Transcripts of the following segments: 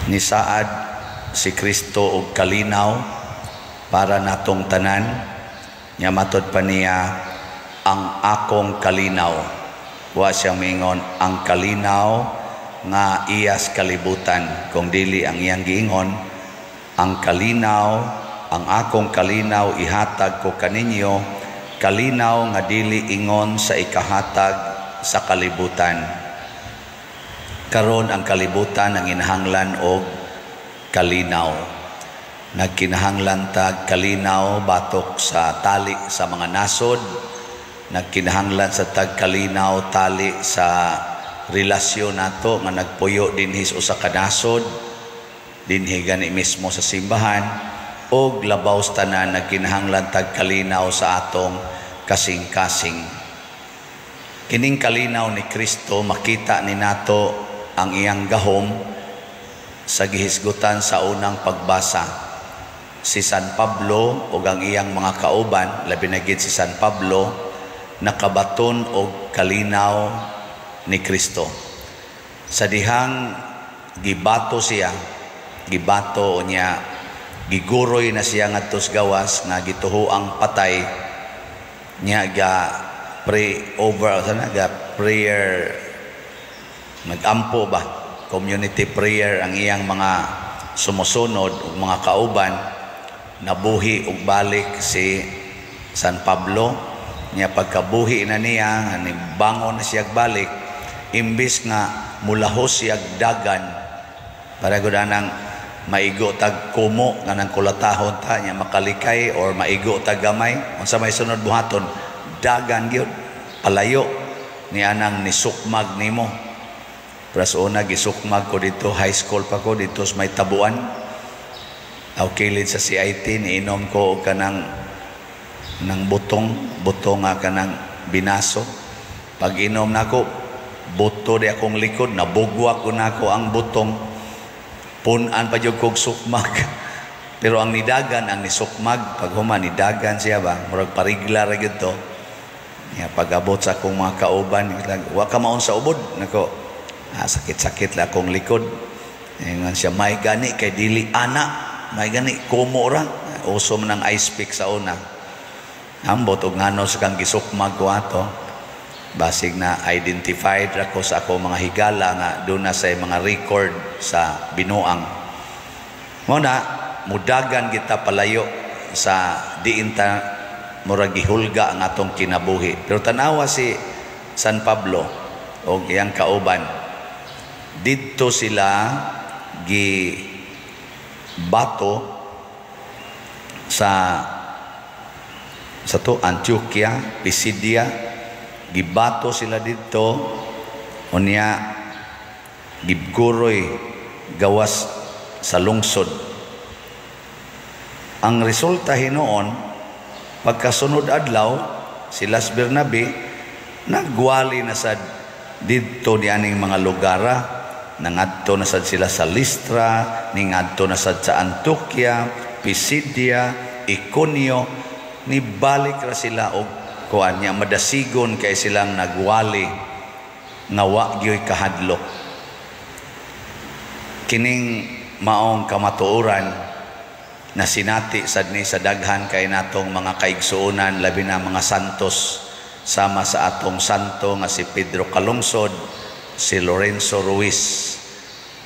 Nisaad si Kristo og kalinaw para natong tanan. Nya matod pa niya, "Ang akong kalinaw." Wa siya mingon, "Ang kalinaw nga iyas kalibutan." Kung dili, ang iyang giingon, "Ang kalinaw, ang akong kalinaw ihatag ko kaninyo, kalinaw nga dili ingon sa ikahatag sa kalibutan." Karon ang kalibutan ang inahanglan og kalinaw. Nagkinahanglan tag kalinaw batok sa tali sa mga nasod, nagkinahanglan sa tag kalinaw tali sa relasyon nato nga nagpuyo dinhi sa usa ka nasod, dinhi gani mismo sa simbahan, og labaw sa tanan, nagkinahanglan tag kalinaw sa atong kasing-kasing. Kining kalinaw ni Kristo, makita ni nato ang iyang gahom sa gihisgutan sa unang pagbasa. Si San Pablo ug ang iyang mga kauban, labi na gid si San Pablo, nakabaton og kalinaw ni Kristo. Sa dihang gibato siya, gibato niya, giguroy na siya ngadto sa gawas nga gituhoang patay niya, ga pray over sana, ga prayer, nagampo ba, community prayer ang iyang mga sumusunod ug mga kauban. Nabuhi ug balik si San Pablo. Niya pagkabuhi na niya, ni bangon na siya balik, imbis nga mulahos siya dagan para gud anang maigo tag kumo nga nang kulatahon ta nya makalikay or maigo tag gamay, unsa may sunod buhaton? Dagan gyud palayo ni anang nisukmag nimo. Pero sa una, gisukmag ko dito, high school pa ko, dito sa may tabuan. Aw kilid sa CIT, niinom ko og kanang ng butong, butong nga kanang binaso. Pag inom nako, buto di akong likod, nabugwak ko nako ang butong. Punan pa jud kog sukmag. Pero ang nidagan, ang nisukmag, pag human, nidagan siya ba, murag parigla ra gyud to. Ya, pag-abot sa akong mga kauban, "Wa ka maon sa ubod?" Nako, "Ah, sakit-sakit la akong likod." Ingon siya, "May gani kay dili ana, may gani kumo ra." Uso man ang ice pick sa una. Ambot og ngano sa kang gisukmag ko ato. Basig na identified ra ko sa ako mga higala nga doon na sa mga record sa binuang. Mo na mudagan kita palayo sa diin ta murag gihulga ang atong kinabuhi. Pero tanawa si San Pablo og iyang kauban. Didto sila gi bato sa to Antioquia, Pisidia, gibato sila didto, unya gibguroy gawas sa lungsod. Ang resulta hinuon, pagkasunod adlaw, sila sa Bernabe nagwali na sad didto ni aning mga lugara. Nangadto na sad sila sa Listra, ningadto na sad sa Antioquia, Pisidia, Iconio, nibalik ra sila og kuan niya, madasigon kay silang nagwali nga wa gyoy kahadlok. Kining maong kamatuoran na sinati sad ni sa daghan kay natong mga kaigsuonan, labi na mga santos, sama sa atong santo nga si Pedro Calungsod, si Lorenzo Ruiz.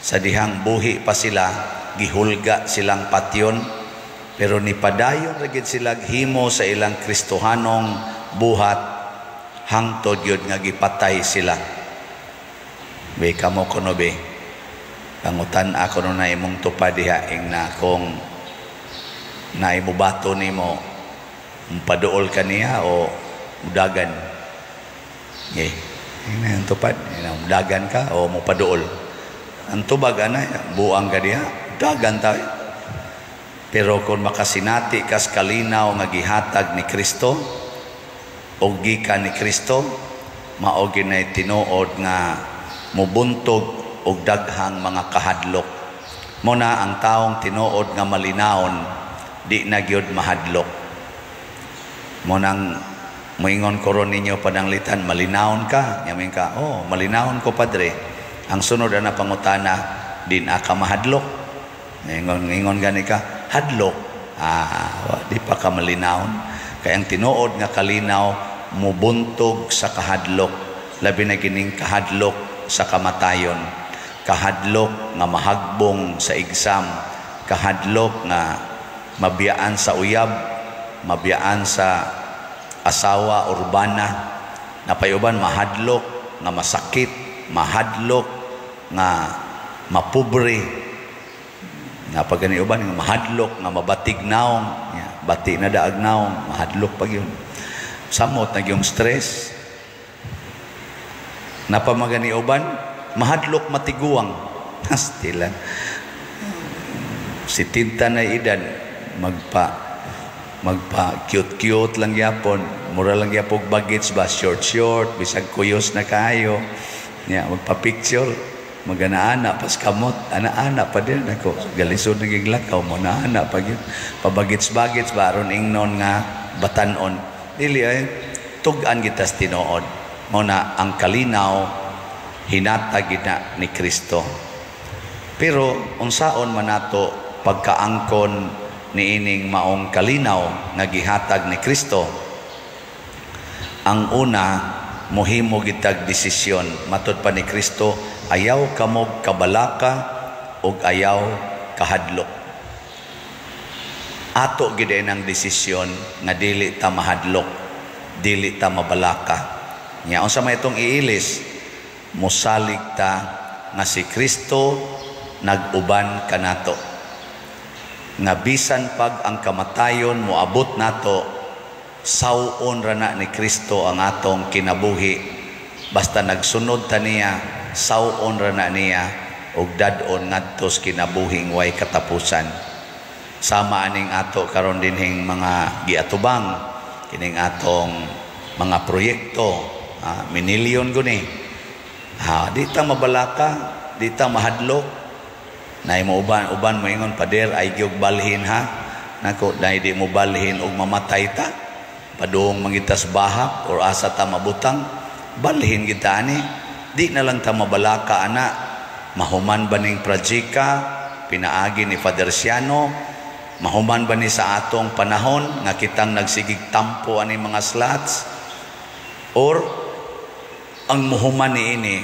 Sa dihang buhi pa sila, gihulga silang patyon, pero nipadayon ra gid sila himo sa ilang Kristohanong buhat hangtod yun nga gipatay sila. Be kamo kuno be. Pangutan ako no na imong tupad diha, ing na kung naimubato nimo, paduol ka niya o mudagan? Eh, ing na tupad, mudagan ka o mupaduol? Ang tubag ana, buang ka diha, dagan tayo. Pero kung makasinati kas kalinaw nga gihatag ni Kristo o gikan ni Kristo, mao ginay tinuod nga mubuntog og daghang mga kahadlok. Mo na ang taong tinuod nga malinawon, di na gyud mahadlok. Mo nang moingon ko ron ninyo pananglitan, "Malinawon ka?" Yamin ka, "Oh, malinawon ko, padre." Ang sunod na pangutana, di na ka mahadlok. Ingon ingon gani ka hadlok, di pa ka malinawon. Kay ang tinuod nga kalinaw mubuntog sa kahadlok, labi na kining kahadlok sa kamatayon, kahadlok nga mahagbong sa exam, kahadlok nga mabiyaan sa uyab, mabiyaan sa asawa urbana, napayuban mahadlok nga masakit, mahadlok nga mapobre, nga pag uban nga mahadlok nga mabatig naong, bati na daag naong, mahadlok pag yun. Samot na yung stress. Napamagani uban mahadlok matiguang. Hastila si tinta na edad, magpa magpa cute cute lang gyapon, mura lang gyapon bagits ba, short short, bisag kuyos na kayo nya, magpa picture, magana-ana pas kamot, ana-ana pa din ako galisod naging lakaw mo na ana pa gyud, pabagits-bagits ba, aron ingnon nga batanon. Dili ay tug-an kita sa tinuod. Mo na ang kalinaw hinatag gina ni Kristo. Pero unsaon man nato pagkaangkon niining maong kalinaw nga gihatag ni Kristo? Ang una, mohimo gitag desisyon. Matud pa ni Kristo, "Ayaw kamog kabalaka ug ayaw kahadlok." Ato gid ang desisyon nga dili ta mahadlok, dili ta mabalaka. Nya unsa may itong iilis? Mosalig ta nga si Kristo nag-uban kanato, nga bisan pag ang kamatayon moabot nato, saw-on ra na ni Kristo ang atong kinabuhi. Basta nagsunod ta niya, saw-on ra na niya ug dad-on ngadto sa kinabuhing way katapusan. Sama aning ato karon dinhing mga giatubang kining atong mga proyekto, minilyon guni ha, di ta mabalaka, di ta mahadlok. Nay mo uban uban moingon, "Pader, ay gyud balhin ha." Nako, dai di mo balhin og mamatay ta, padung mangitas bahak or asa ta mabutang, balhin kita ani. Di na lang ta mabalaka ana, mahuman ba ning projeka pinaagi ni Father Siano? Mahuman ba ni sa atong panahon nga kitang nagsigig tampo ani mga slots, or ang muhuman ni ini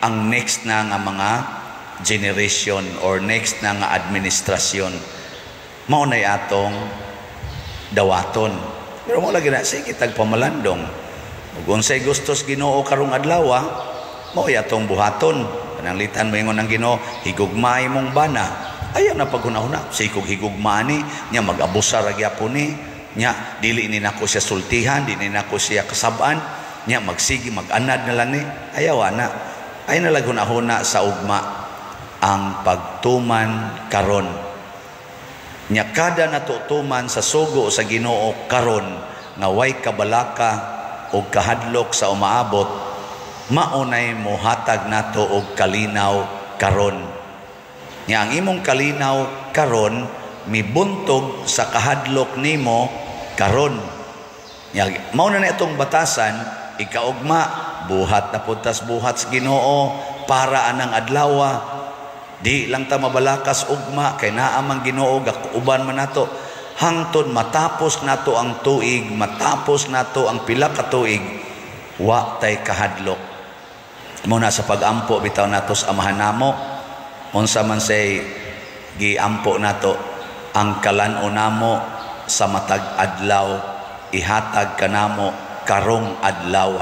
ang next na nga mga generation or next na nga administrasyon? Mao nay atong dawaton. Pero mo lagi na sige tagpamalandong ug unsay gustos Ginoo karong adlaw, mao atong buhaton. Pananglitan moingon ang Ginoo, "Higugmaay mong bana." Ayaw na paghuna-huna, sikog higugma ni nya, mag-abusar ra gyapon ni nya, dili ni nako siya sultihan, dili nako siya kasab-an nya, magsigi mag-anad na lang ni. Ayaw ana, ay na huna-huna sa ugma, ang pagtuman karon. Nya kada natutuman sa sugo sa Ginoo karon nga way kabalaka o kahadlok sa umaabot, maunay mohatag nato og kalinaw karon. Nya ang imong kalinaw karon mibuntog sa kahadlok nimo karon. Nya mao na itong batasan, ikaugma buhat na puntas buhat sa Ginoo para anang adlawa. Di lang ta mabalakas ugma kay naa man Ginoo, uban man nato hangtod matapos nato ang tuig, matapos nato ang pila ka tuig, wa tay kahadlok. Mo na sa pag-ampo bitaw nato sa Amahan namo, unsa man say giampo nato? "Ang kalan-on namo sa matag adlaw ihatag kanamo karong adlaw."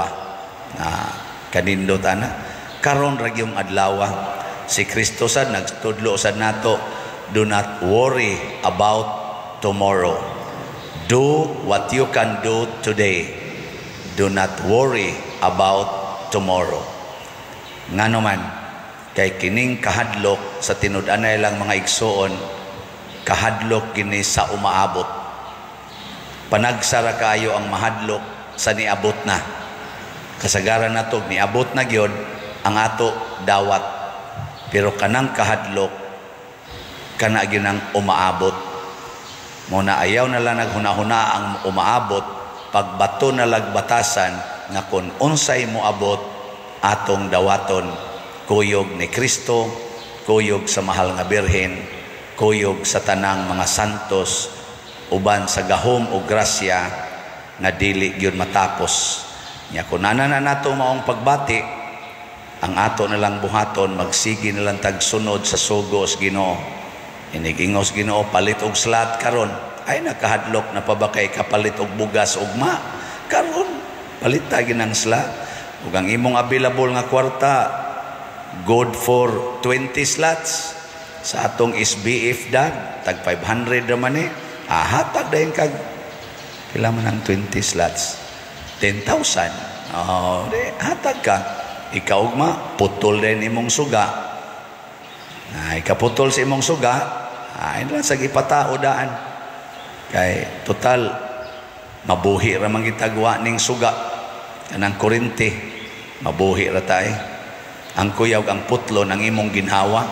Na kanindot ana, karon ra gyung adlaw. Si Kristo sad nagtudlo sad nato, "Do not worry about tomorrow. Do what you can do today. Do not worry about tomorrow." Ngano man? Kay kining kahadlok sa tinud-anay lang, mga igsuon, kahadlok kini sa umaabot. Panagsara kayo ang mahadlok sa niabot na. Kasagaran nato niabot na gyud ang ato dawat, pero kanang kahadlok kana gyud ang umaabot. Mo na ayaw na lang naghuna-huna ang umaabot, pagbato na lagbatasan nga kung unsay moabot, atong dawaton kuyog ni Kristo. kuyog sa mahal nga Birhen, kuyog sa tanang mga santos, uban sa gahom o grasya nga dili gyud matapos. Nya kun ana na nato maong pagbati, ang ato na lang buhaton, magsige na lang tagsunod sa sugo sa Ginoo. Inig-ingos Ginoo, "Palit og slot karon." Ay, nakahadlok na pa ba kay kapalit og bugas ugma? Karon palit ta ginang slot. Ug ang imong available nga kwarta good for 20 slots sa atong SBF dag, tag 500 raman eh. Ah, hatag dayon kag pila man ang 20 slots? 10,000. Oh, di, hatag ka. Ikaw ugma, putol din imong suga. Ay, kaputol sa imong suga, ay lang sa gipatao daan. Kay total mabuhi ra man gitagwa ning suga, kanang kurente, mabuhi ra ta eh. Ang kuyaw ang putlo ng imong ginhawa.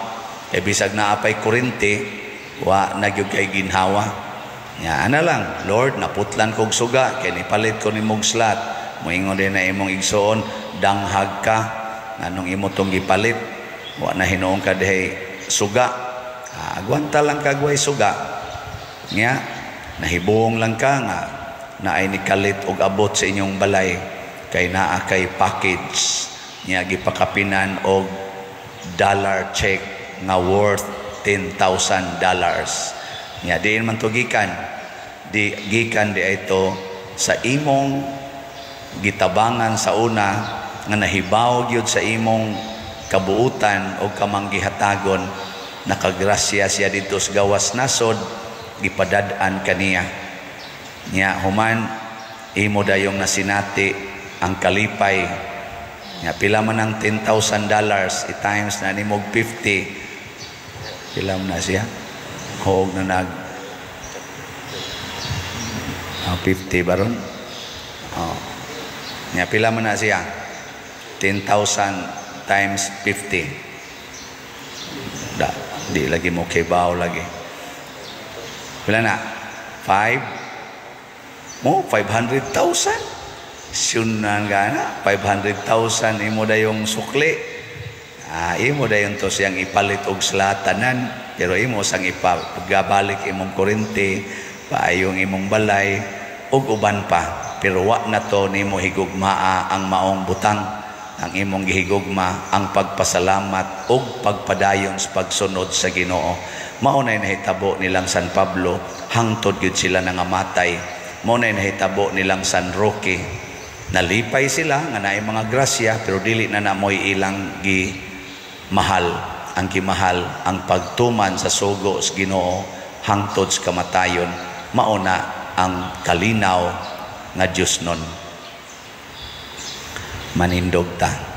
Kay bisag naa pay kurente, wa na gyud kay ginhawa. Ya, ana lang, "Lord, naputlan kog suga, kay nipalit ko nimog slot." Moingon din na imong igsoon, "Danghag ka, nganong imo tong gipalit, wa na hinuon ka dihay suga." Ah, agwanta lang kag way suga. Nya, nahibuong lang ka nga naay nikalit og abot sa inyong balay kay naa kay package niya, gipakapinan og dollar check nga worth $10,000. Nya diin man to gikan? Di gikan di ito sa imong gitabangan sa una nga nahibaw gyud sa imong kabuutan o kamanggihatagon. Nakagrasya siya dito sa gawas nasod, gipadad-an kaniya. Nya human, imo dayong nasinati ang kalipay. Nya pila man ang $10,000, i-times na nimo 50, pila man na siya? Hoog na nag 50 baron. Oh. Nya pila man na siya? 10,000 times 50. Da, di lagi mo kibaw lagi. Pila na? 5 mo 500,000. Sunan gana 500,000 imo dayong sukli. Ah, imo dayon to siyang ipalit og slatanan, pero imo sang ipagabalik imong kurente, paayong imong balay ug uban pa. Pero wa na to nimo higugmaa ang maong butang. Ang imong gihigugma ang pagpasalamat ug pagpadayon sa pagsunod sa Ginoo. Mao nay nahitabo nilang San Pablo, hangtod gyud sila nangamatay. Mao nay nahitabo nilang San Roque. Nalipay sila nga naay mga grasya, pero dili na namoy ilang gi mahal. Ang gimahal ang pagtuman sa sugo sa Ginoo hangtod sa kamatayon. Mao na ang kalinaw nga Dios nun. Manindog ta.